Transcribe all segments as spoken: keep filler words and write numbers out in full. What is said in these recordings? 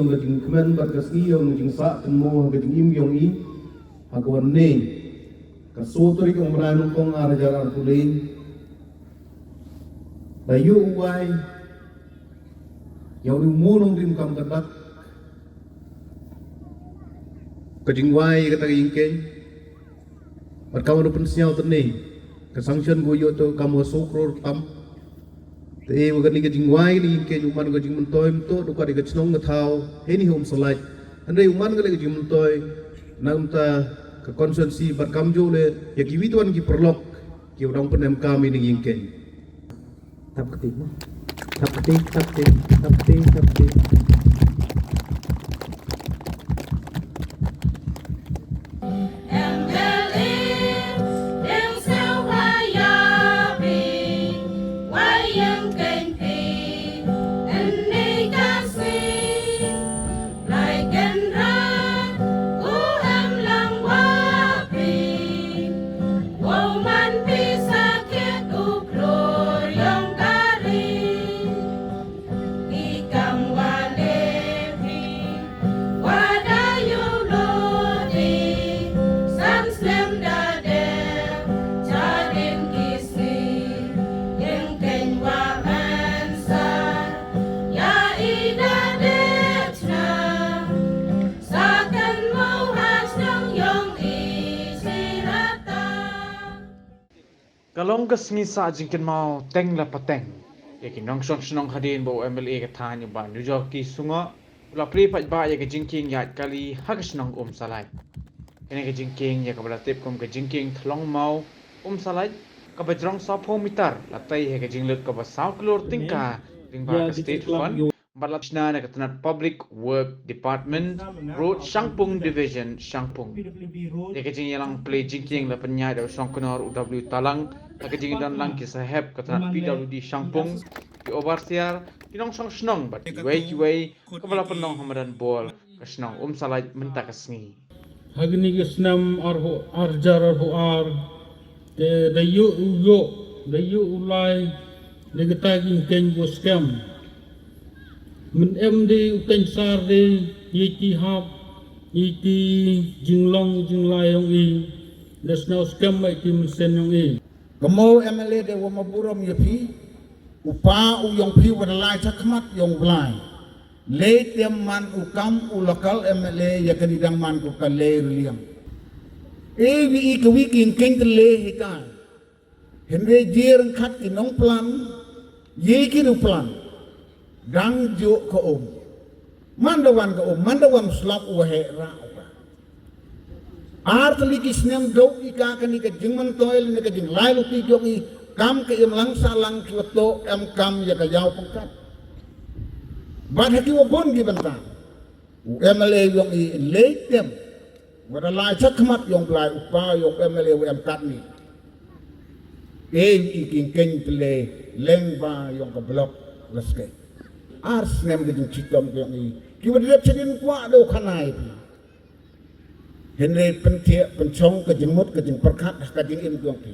Ka jingkmen bad ka sngi ïa ka jingsah kynmaw ha ka jingim ïong i ha ka wan ne ka soo tarik u Mrai Nongpong ar hajar arphew lai. Da ïoh u wai ïa u mo nongrim kam ka dak ka jingwai ïa kata ka ïingkeng. Bad kam u pynsngew tynne ka sanction ko ïoh to kam u soo klur tam. Te wa kane ka jingwai kane ka ïingkeng u man ka jingmyntoi mynto da ka dei ka chnong ka thaw heni ha Umsalait. Hynrei u man ka dei ka jingmyntoi na kumta ka constituency bad kam ju le ïa kiwi tuan ki paralok ki u dang pynem kam ïa kane ka ïingkeng. Tap kti mo. Tap kti, tap kti, tap kti, tap kti. Ka long ka sngi sah jingkynmaw teng la pateng ïa ki nongshong shnong hadien ba u M L A ka thaiñ u Bah Nujorki Sangma u la plie paidbah ïa ka jingkieng ïaid kali ha ka shnong Umsalait. Kane ka jingkieng ïa kaba la tip kum ka jingkieng Thlong Maw Umsalait kaba jrong sawphew mitar la tei ha ka jinglut kaba saw klur tyngka lyngba ka state fund. Bad la shna na ka tnat Public Work Department, Road Shangpung Division, Shangpung. Ïa ka jingïalang plie jingkieng la pynïaid da u Shongknor u W Talang, ha ka jingdon lang ki sahep ka tnat P W D Shangpung, ki overseer, ki nongshong shnong bad kiwei kiwei, kaba la pynlong ha madan ball ka shnong Umsalait mynta ka sngi. Ha kane ka snem arphew, ar hajar arphew ar, te da ïoh u ïoh, da ïoh u lai, da kata ka ïingkeng ba skhem. Myn em de u tensar de, ïa ki hap, ïa ki jinglong jinglai ïong i, da sngewskhem ïa ki mynsiem ïong i. Ka mo M L A de wa ma burom ïa phi, u pa u ïong phi wa da lai chakhmat ïong u Blai. Lei tem man u kam u local M L A ïa kani dang man ko ka lei riliang. E wi i ka wi ki ïingkeng te lei hi ka. Hynrei jia ryngkat ki nongplan, ïa ki nongplan. Dang juh ka um. Man da wan ka um, man da wan slap u wa heh rah u ka. Ar tylli ki snem dok i ka kani ka jingmyntoi lane ka jinglai luti jong i kam ka imlang sahlang ki wa toh em kam ïa ka ïaw pangkat. Bad ha ki wa bun ki bynta u M L A ïong i lei tem wa da lai chakhmat ïong Blai u pa ïong M L A wa em katni. Ei i ki ïingkeng te lei leng ba ïong ka block la skei. Ar snem ka jingchitom ka ïong i ki wa dep chadien kwah da u khanai phi. Hynrei pynthiah pynchong ka jingmut ka jingpyrkhat ha ka jingim jong ki.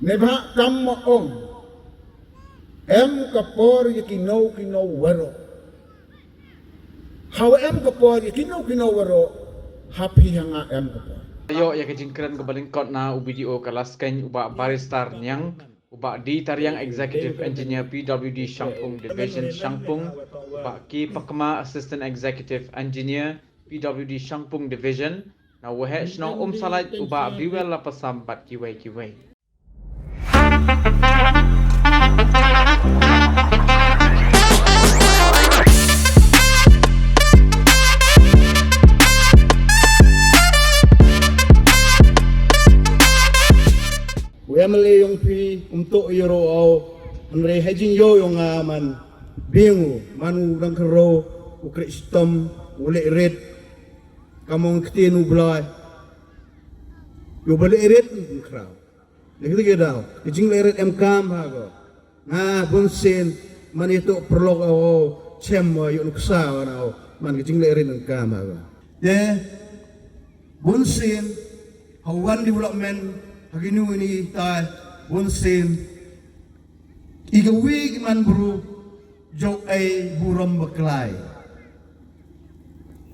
Neibhah kam ma ong em ka por ïa kino kino waroh. Hawa em ka por ïa kino kino waroh ha phi ha nga em ka por. Ïoh ïa ka jingkren kaba lyngkot na u B D O ka Laskeiñ u Bah Barrister Niang, u Bah D Tariang Executive Engineer P W D Shangpung Division Shangpung, u Bah K Pakma Assistant Executive Engineer P W D Shangpung Division, na u Waheh Shnong Umsalait u Bah Biwel Lapasam bad kiwei kiwei. U M L A ïong phi um toh ïa ro au, hynrei ha jingïoh ïong nga man biang u man u dang kyrro u kreh shitom u leh rit. Ka mong ktien u Blai. Ïoh ba leh rit u khraw. Leh rit ki daw. Ka jingleh rit em kam ha ko. Nga bun sien man ïa to paralok au chem wa ïoh nuksa wa nau man ka jingleh rit em kam ha ko. Te bun sien ha wan development ha kinu ini tai bun sien. I ka wi ki man bru jong ai burom baklai.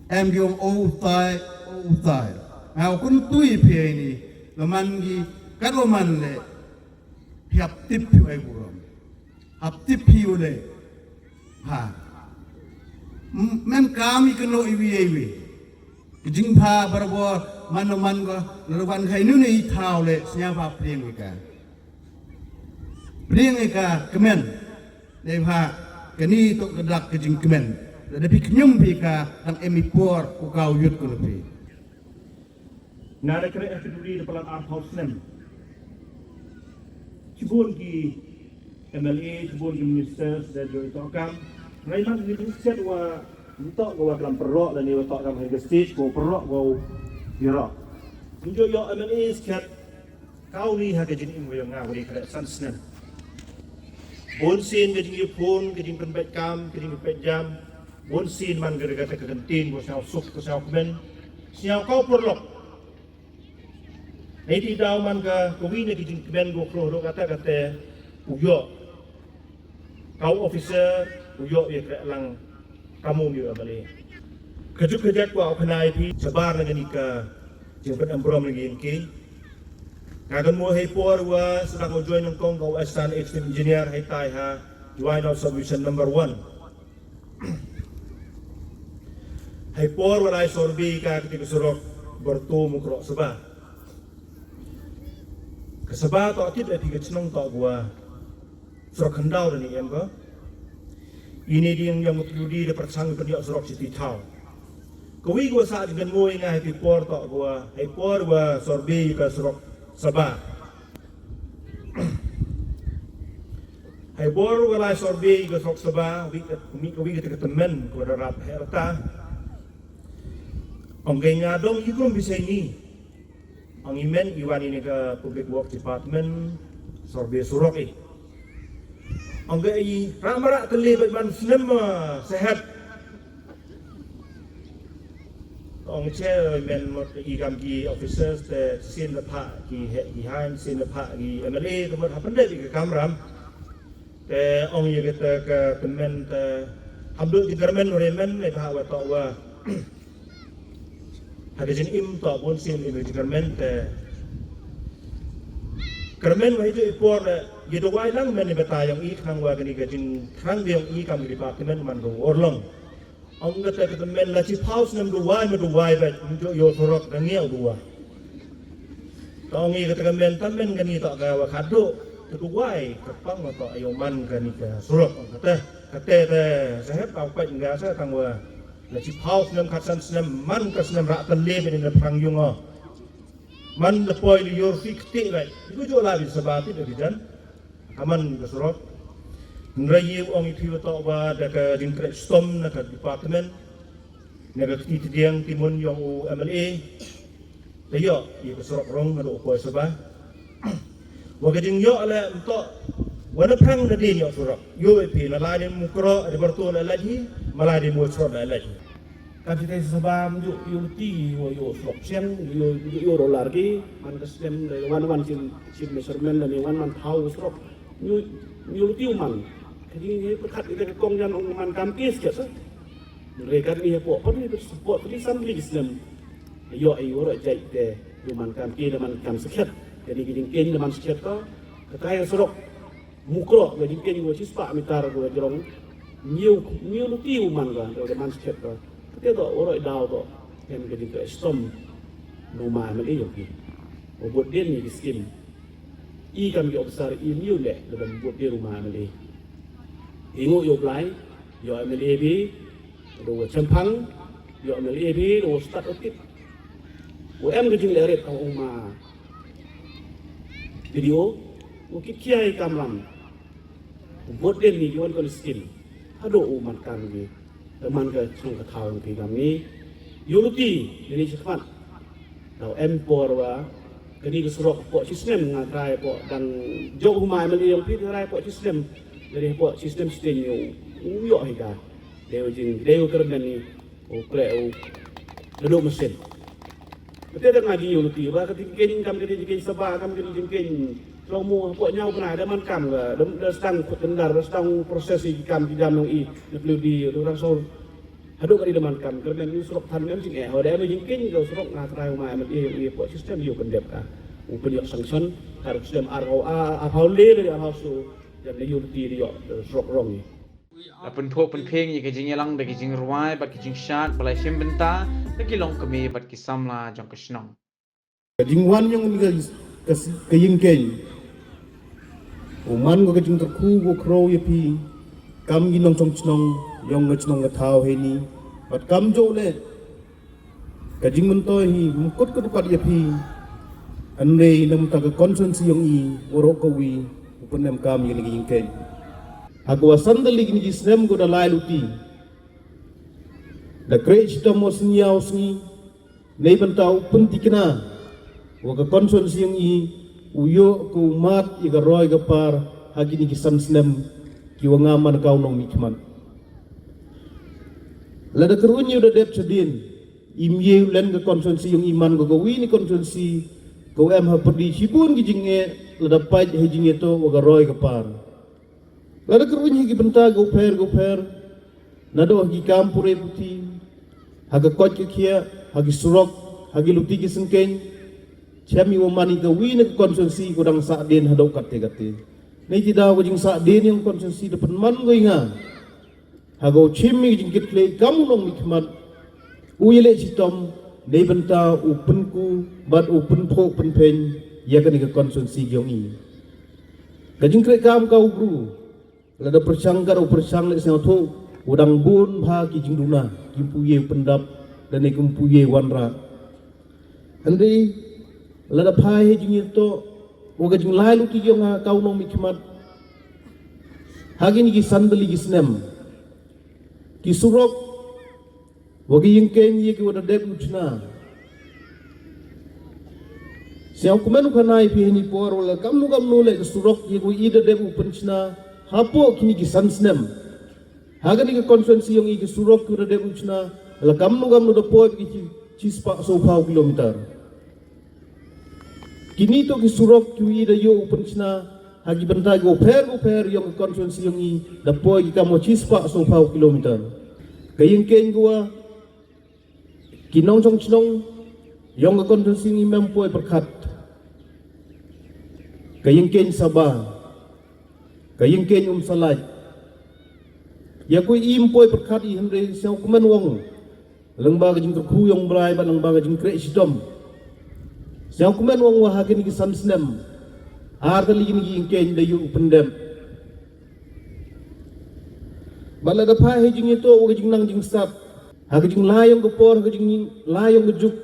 Em ki ong, "O u tai, o u tai." Nga ong, "Kyntu ïa phi ïa ini, la man ki, kat la man leh, phi hap tip phi u ai burom. Hap tip phi u leh." Ha. M-, men kam i kynnoh iwei ïa iwei. Ka jingbha barabor, man la man ka, la wan khai nu ne i thaw leh, sñiawbha pdiang ïa ka. Pdiang ïa ka kmen. Dei bha, kani toh ka dak ka jingkmen. Lada phi kñium phi ka, dang em i por, u ka u yut ko na phi. Nga da khreh ha ka duri da palat arphew snem. Shibun ki M L A, shibun ki minister, da jooh ïa tohkam. Hynrei man ngi tu siat wa, ngi toh ka wa klam pyrrok, lane wa tohkam ha ka stage, ko pyrrok, ko ïarok. Ngi jooh ïoh M L A siat, Kawei ha ka jingim ka jong nga, kawei ka san snem. Bun sien ka jingïaphone, ka jingpynbeit kam, ka jingpynbeit jam. Bun sien man ka, ka, ka kyntien, ka sñiaw suk, ka sñiaw kmen. Sñiaw kaw pyrlok. Nei ti daw man ka, kawei na ka jingkmen, ka khroh ruh kata kata, u ïoh. Ka u officer u ïoh ïa ka lang ka mung ïa u M L A. Ka juk ka jak wa u khynnai phi shabar na kani ka jingpynbeit burom na ngi. Nga kynmaw hei por wa sdang u join nyngkong ka u assistant executive engineer hei tai ha Jowai North Subdivision number one. Hei por wa lai survey ka kati ka surok Barto Mukroh Saba. Ka Saba toh tip ïa phi ka chnong toh wa Surok khyndaw dang ïa em ko. Ine ding ïa mut yudi da pyrchang pynïoh surok shi ti thaw. Kawei ko sa ding kan ngoi nga hei por toh ko hei por wa survey ka surok Saba. Hei por wa lai survey ka surok Saba, wi ka, wi ka, wi ka tymmen ko da rap hei rta. Ong ka nga dong i krum bisai ni. Ong i men i wan ine ka Public Works Department, survey surok i. Ong ka i rah marah tylli bad man snem, ah, Sahep. Ong che i men mut i kam ki officers te sien da pha ki heh ki hain, sien da pha ki M L A, ka mut hapdeng ka kamram. Te ong ïa kata ka tymmen te ham dei jingkyrmen re men, ne pha wa toh wa. Ha ka jingim toh bun sien im jingkyrmen te. Kyrmen wa hi tu i por le ïa duwai lang men i bata ïong i khnang wa kani ka jingkyrmen ïong i kam ka department man ka Urlong. Ong kata ka tymmen la chi phaw snem duwai ma duwai ba ym ju ïoh surok da ngi ïa duwai. Ka ong i kata ka men tymmen kani toh ka wa khadduh ka duwai ka pang ma toh ïoh man kani ka surok ong kata. Kata te Sahep ka u pait nga sa tang wa la chi phaw snem khatsan snem man ka snem rah tylli ba ni na phrang ïung o. Man da poi li ïor fi kti rai. Ku ju la bi Saba ti da bijan. Ka man ka surok. Hynrei ïa u ong i phi wa toh wa da ka jingkreh stom na ka department. Na ka kti tdiang timun ïong u M L A. Te ïoh ïa ka surok rong haduh u poi Saba. Wa ka jingïoh le ym toh wa na phrang na dien ïoh surok. Ïoh i phi na lai dien Mukroh da Barto la lait hi, ma lai dien Mukroh la lait hi. Ka jingkyrmen Saba ym ju ïoh ti wa ïoh surok siang, ïoh, ïoh, ïoh dollar ki, man ka snem le wan wan chin, chin measurement la ni wan wan thaw surok. Ïoh, ïoh ti u man. Ka jingïoh pyrkhat ïa ka kong jan ong man kam ki skhet sa. Re kat ni hapoh pyrni support pyrni san li snem. Ïoh i waroh jait te ïoh man kam ki da man kam skhet. Jadi ka jingkyrmen da man skhet ka. Ka kai surok. Mukroh ka jingkyrmen wa chispah mitar ka jrong. Ñiew, ñiew luti u man ka, ka man skhet ka. Kata toh waroh daw toh. Kan ka jingkyrmen stom. Numa man i yoki. Obot den ni skim. I kam ki officer i ñiew le, da ban bot den numa man i. I ngu ïoh blai, ïoh M L A bi, da wa chempang, ïoh M L A bi, da wa stad u tip. Wa em ka jingleh rit ka ong ma video, wa kit kiai kamram. Bot den ni yuan kon skin. Haduh u man kam ni. Te man ka chong ka thaw ki kam ni. Ïoh luti, ni ni chikmat. Tau em por wa. Kani ka surok poh chisnem nga trai poh dang jok humai mali yang pi trai poh chisnem. Jadi poh chisnem siteng ïoh. Ïoh hi ka. Dei u jing, dei u kyrmen ni. U kre u. Duduk mesin. Kata da nga jingïoh luti ba kata jingkyrmen kam kata jingkyrmen Saba kam kata jingkyrmen. Selaw mo hapoh ñiaw bnai da man kam ka da, da sdang kut kendar da sdang proses i kam ki jam nong i na peliu di da orang sor. Haduh ka ri da man kan kyrmen u surok than mem jingeh, haba da em jingkieñ ka surok nga trai u ma em ïa ïa pok system ïa u pyndep ka. U pynïoh sanction ka system ar hau a ar hau le le ar hau su. Jam le ïa u ti ïa surok rong ïa. La pynphuh pynphieng ïa ka jingïalang da ka jingrwai bad ka jingshad ba la shim bynta da ki longkmie bad ki samla jong ka shnong. Ka jingwan jong ka, ka, ka ïing keiñ u man ka jingkyrkhu ka khrew ïa phi kam ki nongshong shnong jong ka shnong ka thaw heini. Bad kam jong le ka jingmyntoi hi mkut kut pat ïa phi. Hynrei namar ka constituency jong i waroh ka wi u pynem kam ïa ka ïing keiñ. Ha ka wa san tylli kine ki snem ka da lai luti. Da khreh shitom wa sngi ïa u sngi. Nei bynta u pyntikna wa ka constituency jong i u ïoh ka u mad ïa ka roi ka par ha kine ki san snem ki wa nga man ka u nongmihkhmat. Lada kyrun ïa u da dep chadien im ïa u len ka constituency jong i man ka ka wi ni constituency ka u em ha pyrdi shibun ki jingeh lada pait ha jingeh to wa ka roi ka par. Lada kyrun hi ki bynta ka u pher ka u pher. Naduh ha ki kam pure puthi ha ka koit ka khiah ha ki surok ha ki luti ki sengkeng. Chem i wa man i ka wi na ka constituency ka dang sah dien haduh katte katte. Nei ti daw ka jing sah dien ïa ka constituency da pynman ko i nga ha ka u chim i ka jingkit khlei kam u nongmihkhmat. U ïa leh shitom nei bynta u pynku bad u pynphuh pynphieng ïa kane ka constituency jong i. Ka jingkhreh kam ka u bru lada pyrshang ka u pyrshang leh sngewthuh u dang bun bha ki jingduna ki pu ïa u pyndap da ne ki pu ïa u wanrah. Hynrei lada phai ha jingïatoh wa ka jinglai luti jong nga ka u nongmihkhmat ha kine ki san tylli ki snem ki surok wa ki ïing keiñ ïa ki wa da dep u chna. Sngewkmen u khana ïa phi ha ini por wa la kamnu kamnu leh ka surok ïa ki wa i da dep u pynchna hapoh kine ki san snem. Ha kane ka constituency jong i ki surok ki wa da dep u chna la kamnu kamnu da poi ki chi, chi spah sawphaw kilometer. Kini to ki surok ki wa i da ïoh u pynchna ha ki bynta ki wa pher wa pher jong ka constituency jong i da poi ki kam wa chi spah sawphaw kilometer. Ka ïing keiñ ki wa ki nongshong shnong jong ka constituency jong i mem poi pyrkhat. Ka ïing keiñ Saba, ka ïing keiñ Umsalait. Ïa ku im poi pyrkhat i hynrei sngewkmen wang lyngba ka jingkyrkhu jong Blai bad lyngba ka jingkhreh shitom. Sngewkmen wang wa ha kine ki san snem ar tylli kine ki ïing keiñ da ïoh u pyndep. Bad lada phai ha jingïatoh wa ka jingnang jingstad ha ka jinglai jong ka por ha ka jinglai jong ka juk.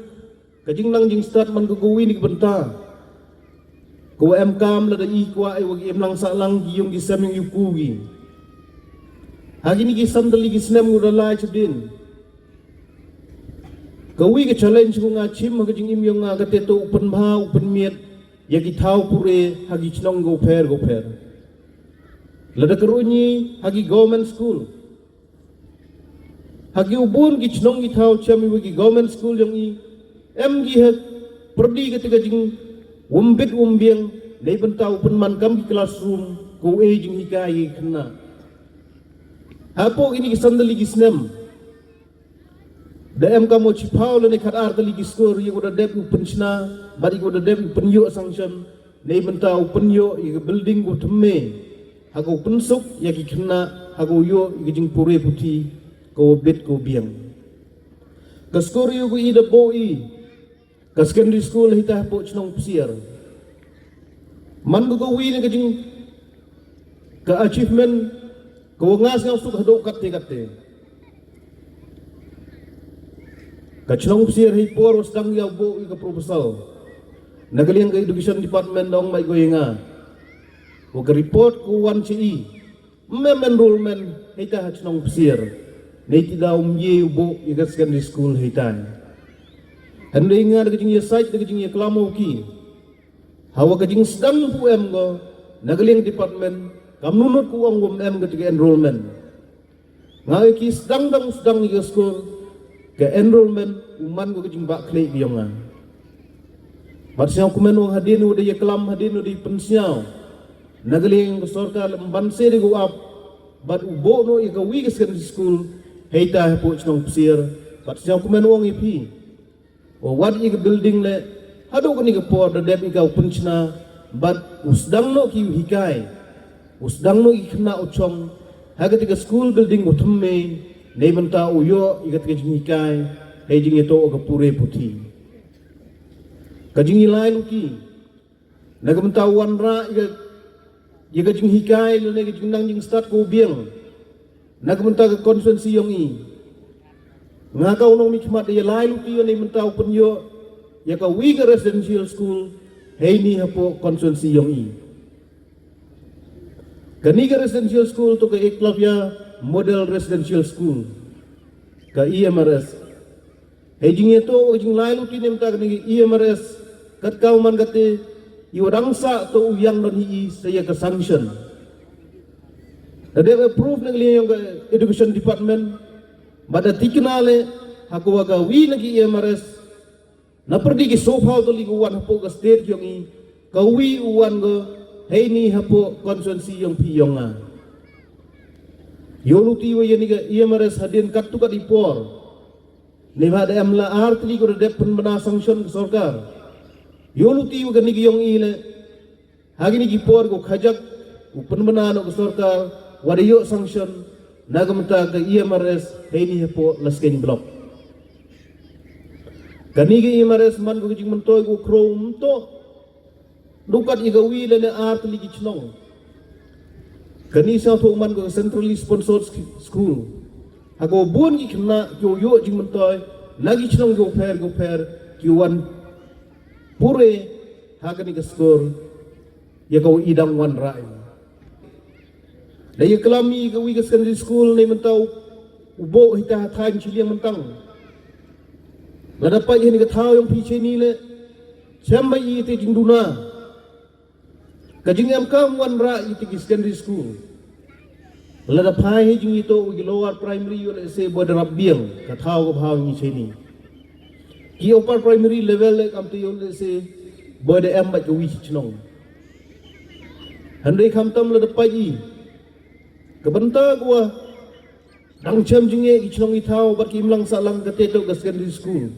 Ka jingnang jingstad man ka ka wi ni ka bynta ka wa em kam lada i kwah i wa ki imlang sahlang ki ïong ki sem ïong i ku ki. Ha kini ki san tylli ki snem u da lai chadien. Ka wi ka challenge ka nga chim ha ka jingim jong nga ka te to u pynbha u pynmiat ïa ki thaw pure ha ki chnong ka u pher ka u pher. Lada ka ruh ngi ha ki government school ha ki u bun ki chnong ki thaw chem i wa ki government school jong i em ki ha pyrdi ka te ka jing wym bit wym biang nei bynta u pynman kam ki classroom ka u ei jinghikai ïa ki khynnah. Hapoh kini ki san tylli ki snem da em kam u chiphaw lane khat ar tylli ki skur ïa u da dep u pynchna bad ïa u da dep u pynïoh sanction. Nei bynta u pynïoh ïa ka building ka u thymme ha ka u pynsuk ïa ki khynnah ha ka u ïoh ïa ka jingpure puthi ka u bit ka u biang. Ka skur ïa u ka i da bo i ka secondary school hita hapoh chnong Psiar. Man ka ka wi na ka jing ka achievement ka wa nga sngewsuk haduh katte katte. Ka chnong Psiar hei por wa sdang ïa u bo ïa ka proposal na ka liang ka education department da ong mai ko ïa nga wa ka report ka wan chi i mem enrollment hei ta ha chnong Psiar. Nei ti da um ye u bo ïa ka secondary school hei ta. Hynrei nga da ka jingïasaid da ka jingïaklam u ki ha wa ka jingsdang pu em ko na ka liang department kam nunut ku ong wym em ka jing enrollment. Nga ïa ki sdang dang sdang ïa ka skur ka enrollment u man ka jingbah khlieh ka yong nga. Bad sngewkmen wang hadien u da ïa klam hadien u da ïa pynsngew na ka liang ka sorkar lem ban se da ka u ap bad u bo no ïa ka wi ka secondary school Hei ta hapoh chnong Psiar, bad sngewkmen ong ïa phi. Wa wat ïa ka building le, haduh kane ka por da dep ïa ka u pynchna, bad u sdang noh ki u hikai. U sdang noh ki khynnah u chong, ha kata ka school building u thymmei, nei mynta u ïoh ïa kata ka jinghikai, hei jingïatoh ka pure puthi. Ka jingïalai luti. Na ka bynta u wanrah ïa ka, ïa ka jinghikai lane ka jingnang jingstad ka u biang. Na ka bynta ka constituency yong i. Nga ka u nongmihkhmat ïalai luti ïa na ka bynta u pynïoh ïa ka wi ka residential school heini hapoh constituency yong i. Kani ka residential school to ka Eklavya Model Residential School, ka E M R S. Hei jingïatoh, hei jinglai luti ne mynta kane ka E M R S, kat ka u man kate, i wa dang sah to u ïang don hi i sa ïa ka sanction. Da dep approve na ka liang yong ka Education Department, bad da tikna le, ha ka wa ka wi na ki E M R S, na pyrdi ki sophaw tylli ki wan hapoh ka state yong i, ka wi u wan ka, heini hapoh constituency yong phi yong nga. Ïoh luti wa ïa ni ka E M R S hadien kat tu kat i por. Neibhah da em la ar tylli ko da dep pynbna sanction ka sorkar. Ïoh luti wa kani ki yong i le. Ha kini ki por ko khajak u pynbna noh ka sorkar wa da ïoh sanction na ka mynta ka E M R S heini hapoh Laskeiñ block. Kani ka E M R S man ko ka jingmyntoi ko khro mynto. Dukat i ka wi lane ar tylli ki chnong. Kani sa tho man ko centrally sponsored sk- school. Ha ko bun ki khynnah ki u ïoh jingmyntoi na ki chnong ki u pher ki u pher ki wan pure ha kani ka skul. Ïa ka u i dang wanrah. Da ïa klam i ka wi ka secondary school ne mynta u u bo hi ta ha thaiñ chiliang myntang. Lada pait hi ni ka thaw yong phi cheni le. Chem ba i te jingduna. Ka jingem kam wanrah i te ki secondary school. Lada phai hi jingito u ki lower primary ïoh le se bo da rap biang ka thaw ka bhaw ngi cheni. Ki upper primary level le kam te ïoh le se bo da em ba ka wi chi chnong. Hynrei khamtam lada pait i. Ka bynta ka wa dang chem jingeh ki chnong i thaw bad ki imlang sahlang ka te to ka secondary school.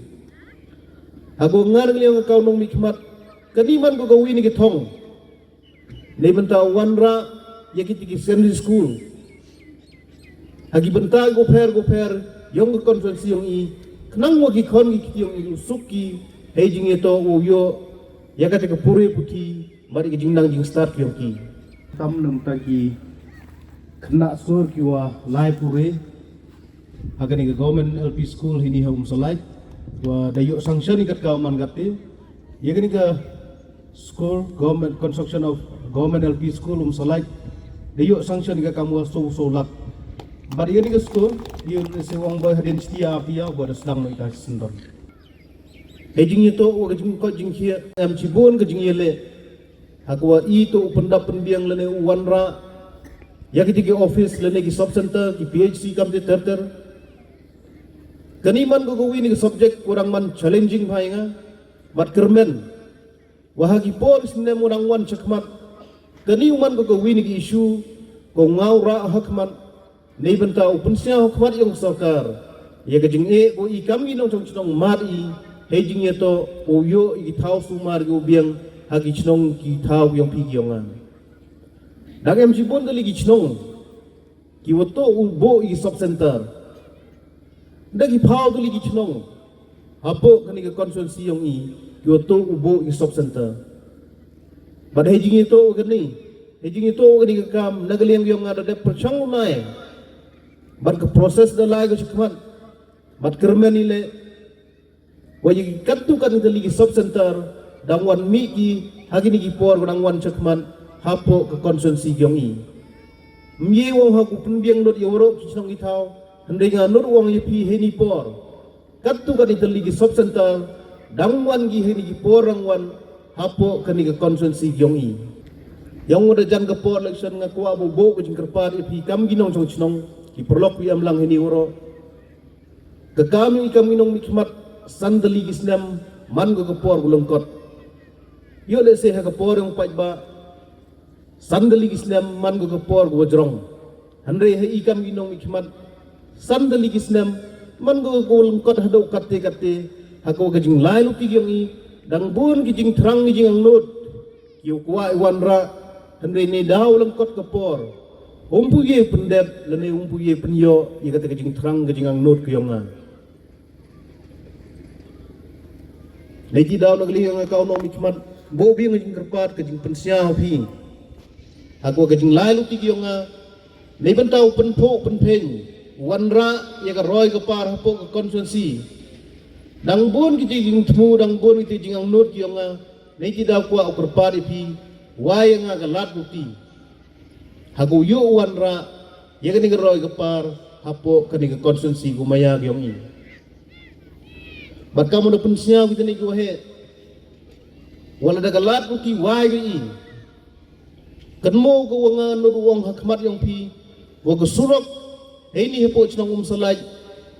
Ha ko ngar ngi ka u nongmihkhmat. Kani man ko ka wi ni ki thong. Nei bynta wanrah ïa ki te ki secondary school. Ha ki bynta ko pher ko pher yong ka constituency yong i. Khnang wa ki khon ki kti yong i u suk ki hei jingïatoh u ïoh ïa ka te ka pure puthi. Bad ïa ka jingnang jingstad ki yong ki. Tam na mynta ki khynnah sur ki wa lai pure. Ha kani ka government L P school hini ha Umsolait. Wa da ïoh sanction i kat ka man kat te. Ïa kani ka school government construction of government L P school Umsolait. Da ïoh sanction i ka kam wa so so lak. Bad ïa kani ka school ïa se wang boy hadien stia pia wa da sdang no i ta sendon. Hei jingïatoh wa ka jingkoit jingkhiah em chibun ka jingïaleh. Ha ka wa i to u pyndap pynbiang lane u wanrah. Ïa ki te ki office lane ki sub center ki P H C kam te ter ter. Kani man ko ka wi ni ka subject ko dang man challenging bha ïa nga. Bad kyrmen. Wa ha ki por snem wa dang wan chakhmat. Kani u man ko ka wi ni ki issue ko ngaw rah ha khmat. Nei bynta u pynsngew ha khmat yong sorkar. Ïa ka jingeh ko i kam ki nongchong chnong mad i. Hei jingïatoh u ïoh i ki thaw sumar ki u biang ha ki chnong ki thaw yong phi ki yong nga. Dang em chibun tylli ki chnong ki wa to u bo i ki sub center. Da ki phaw tylli ki chnong hapoh kani ka constituency yong i ki wa to u bo i ki sub center. Bad hei jingïatoh kani hei jingïatoh kani ka kam na ka liang yong nga da dep pyrchang u nai. Bad ka process da lai ka chakhmat. Bad kyrmen i le wa ïa ki katto katne tylli ki sub center dang wan mih ki ha kini ki por dang wan chakhmat hapoh ka constituency yong i. Mye wong ha ku pynbiang lut ïa waroh ki chnong ki thaw hynrei nga nud wong ïa phi heini por. Katto katne tylli ki sub center dang wan ki heini ki por dang wan hapoh kani ka constituency yong i. Yong wa da jan ka por election nga kwah ba u bo ka jingkyrpad ïa phi kam ki nongchong chnong ki paralok wi em lang heini waroh. Ka kam i kam i nongmihkhmat san tylli ki snem man ko ka por ko lyngkot. Ïoh lehse ha ka por yong paidbah san tylli ki snem man ko ka por ko wajrong. Hynrei ha i kam i nongmihkhmat San tylli ki snem, man ko ka lyngkot haduh katte katte, ha kaba ka jinglai luti ki yong i, dang bun ki jingthrang ki jingangnud ki kwah i wanrah, hynrei ne daw lyngkot ka por, um pu ye pyndep lane um pu ye pynyoh ïa kata ka jingthrang ka jingangnud ki yong nga. Nei ti daw na ka liang nga ka u nongmihkhmat, bun biang ka jingkyrpad ka jingpynsngew phi ha kaba ka jinglai luti ki yong nga. Nei bynta u pynphuh pynphieng, wanrah ïa ka roi ka par hapoh ka constituency. Dang bun ki jingthmu, dang bun ki jingangnud ki yong nga. Nei ti daw kwah u kyrpad ïa phi, wai ïa nga ka lad luti ha kaba u ïoh wanrah ïa kane ka roi ka par hapoh kane ka constituency kumba ïa ki yong i. Bad kam u da pynsngew kita ni ki waheh, wat la da ka lad luti wai ka i. Kan mo ka wa nga nud u ong ha khmat yong phi, wa ka surok hei ni hapoh chnong Umsalait,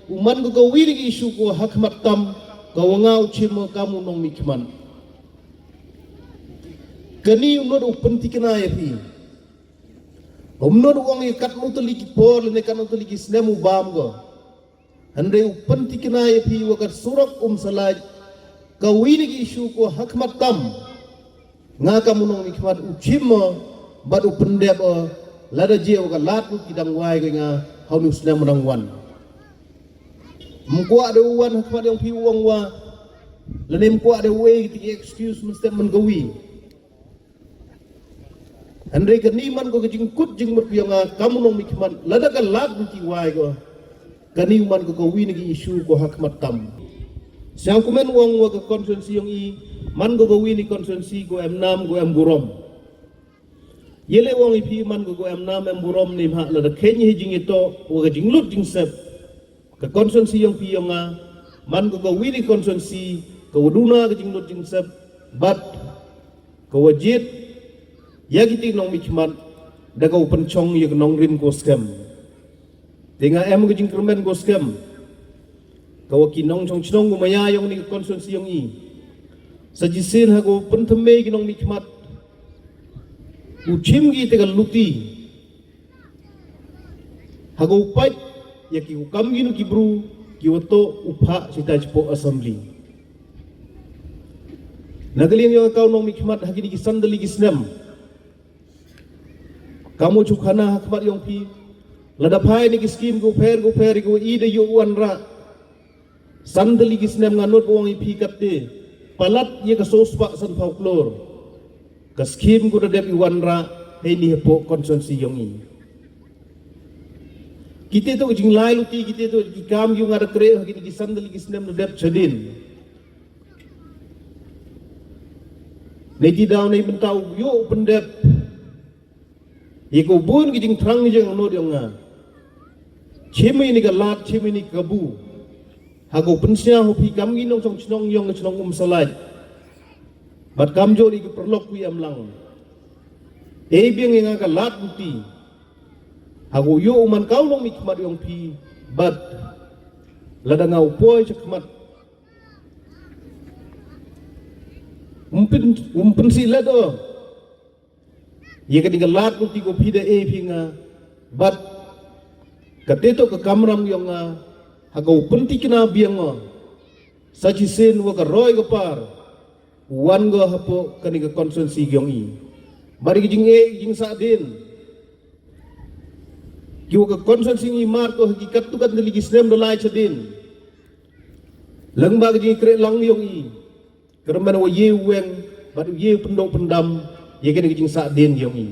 u man ka ka wi ni ki issue ko ha khmat tam, ka wa nga u chim kam u nongmihkhmat. Kani u nud u pyntikna ïa phi. Um nud u ong ïa katno tylli ki por lane katno tylli ki snem u bam ko. Hynrei u pyntikna ïa phi wa ka surok Umsalait, ka wi ni ki issue ko ha khmat tam, nga kam u nongmihkhmat u chim mo, bad u pyndep o, lada jia wa ka lad luti dang wai ka nga ha u ni u snem dang wan. Mkwah da u wan ha khmat yong phi u ong wa, lane mkwah da u e ki excuse mynstep man ka wi. Hynrei kani man ko ka jingkut jingmut ki yong nga kam u nongmihkhmat, lada ka lad luti wai ko, kani man ko ka wi ni ki issue ko ha khmat tam. Siang kumen u ong wa ka constituency yong i, man ko ka wi ni constituency ko em nam ko em burom. Ïa le u ong i phi man ko ko em nam em burom ni mha lada khein hi jingitoh wa ka jinglut jingsep. Ka constituency yong phi yong nga, man ko ka wi ni constituency, ka wa duna ka jinglut jingsep, bad ka wa jied ïa kiti nongmihkhmat, da ka wa pynchong ïa ka nongrim ko skhem. Te nga em ka jingkyrmen ko skhem, ka wa ki nongchong chnong ko maya yong ni ka constituency yong i. Sa jisin ha ka wa pynthymmai ki nongmihkhmat, u chim ki te ka luti. Ha ka u pait ïa ki u kam ki nu ki bru, ki wa toh u phah sita chipoh assembly. Na ka liang yong ka u nongmihkhmat ha kini ki san tylli ki snem, kam u chuk hana ha khmat yong phi, lada phai ni ki skim ko pher ko pher ko i da ïoh wanrah. San tylli ki snem nga nud u ong i phi katte, palat ïa ka sospah san phaw klur. Ka skim ko da dep i wanrah hei ni hapoh constituency yong i. Kite to jinglai luti, kite to ki kam yong nga da kre ha kini ki san tylli ki snem da dep chadin. Nei ti daw nei bynta u ïoh pyndep ïa ka bun ki jingthrang jingangnud yong nga. Chim i ni ka lad, chim i ni ka bu. Ha ka u pynsngew ha phi kam ki nongchong chnong yong ka chnong Umsalait. Bad kam jor i ka paralok wi em lang. Ei biang ïa nga ka lad luti. Ha ka u ïoh u man ka u nongmihkhmat yong phi. Bad lada nga u poi cha khmat, um pyn, um pynsi lad o. Ïa ka ding ka lad luti ko phi da e phi nga. Bad kate to ka kamram yong nga, ha ka u pyntikna biang nga. Sa chisin wa ka roi ka par, wan nga hapoh kani ka constituency yong i. Bad ki jing e, jing sa din. Ki wa ka constituency yong i mar to ha ki katto katne tylli ki snem da lai chadin. Lang ba ka jing kre lang yong i. Kyrmen wa ye weng, bad ye pyndong pyndam, ïa kani ka jing sa din yong i.